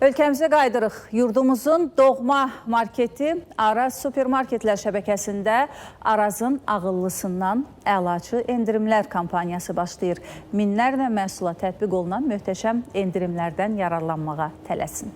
Ölkəmizə qayıdırıq. Yurdumuzun doğma marketi Araz supermarketlər şəbəkəsində Arazın ağıllısından əlaçı endirimlər kampaniyası başlayır. Minlərlə məhsula tətbiq olunan möhtəşəm endirimlərdən yararlanmağa tələsin.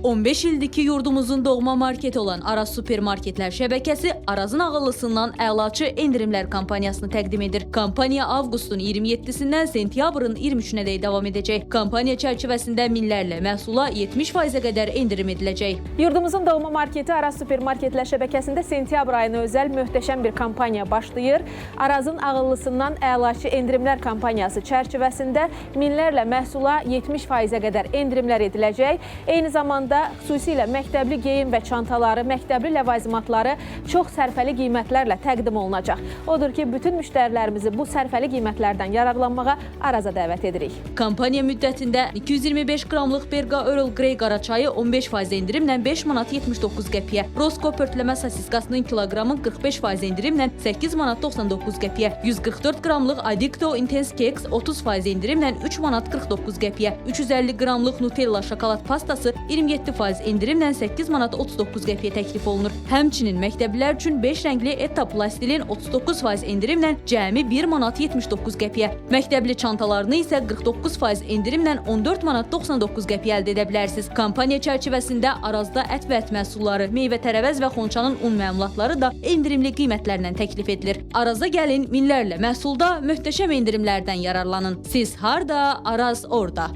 15 ildir ki, yurdumuzun doğma marketi olan Araz supermarketlər şəbəkəsi Arazın ağıllısından əlaçı endirimlər kampaniyasını təqdim edir. Kampaniya avqustun 27-sindən sentyabrın 23-nədək davam edəcək. Kampaniya çərçivəsində minlərlə məhsula 70%-ə qədər endirim ediləcək. Yurdumuzun doğma marketi Araz supermarketlər şəbəkəsində sentyabr ayına özəl möhtəşəm bir kampaniya başlayır. Arazın ağıllısından əlaçı endirimlər kampaniyası çərçivəsində minlərlə məhsula 70%-ə qədər endirimlər ediləcək. Eyni zamanda xüsusilə məktəbli geyim və çantaları, məktəbli ləvazimatları çox sərfəli qiymətlərlə təqdim olunacaq. Odur ki, bütün müştərilərimizi bu sərfəli qiymətlərdən yararlanmağa Araza dəvət edirik. Kampaniya müddətində 225 qramlıq Berqa Earl Grey qara çayı 15% endirimlə 5 manat 79 qəpiyə, Rosco pörtləmə sosiskasının kiloqramı 45% endirimlə 8 manat 99 qəpiyə, 144 qramlıq Adicto Intense Cakes 30% endirimlə 3 manat 49 qəpiyə, 350 qramlıq Nutella şokolad pastası 27% endirimlə 8 manat 39 qəpiyə təklif olunur. Həmçinin məktəblilər üçün 5 rəngli Etta plastilin 39% endirimlə cəmi 1 manat 79 qəpiyə, məktəbli çantalarını isə 49% endirimlə 14 manat 99 qəpiyə əldə edə bilərsiniz. Kampaniya çərçivəsində Arazda ət və ət məhsulları, meyvə-tərəvəz və xonçanın un məmulatları da endirimli qiymətlərlə təklif edilir. Araza gəlin, minlərlə məhsulda möhtəşəm endirimlərdən yararlanın. Siz harda, Araz orada.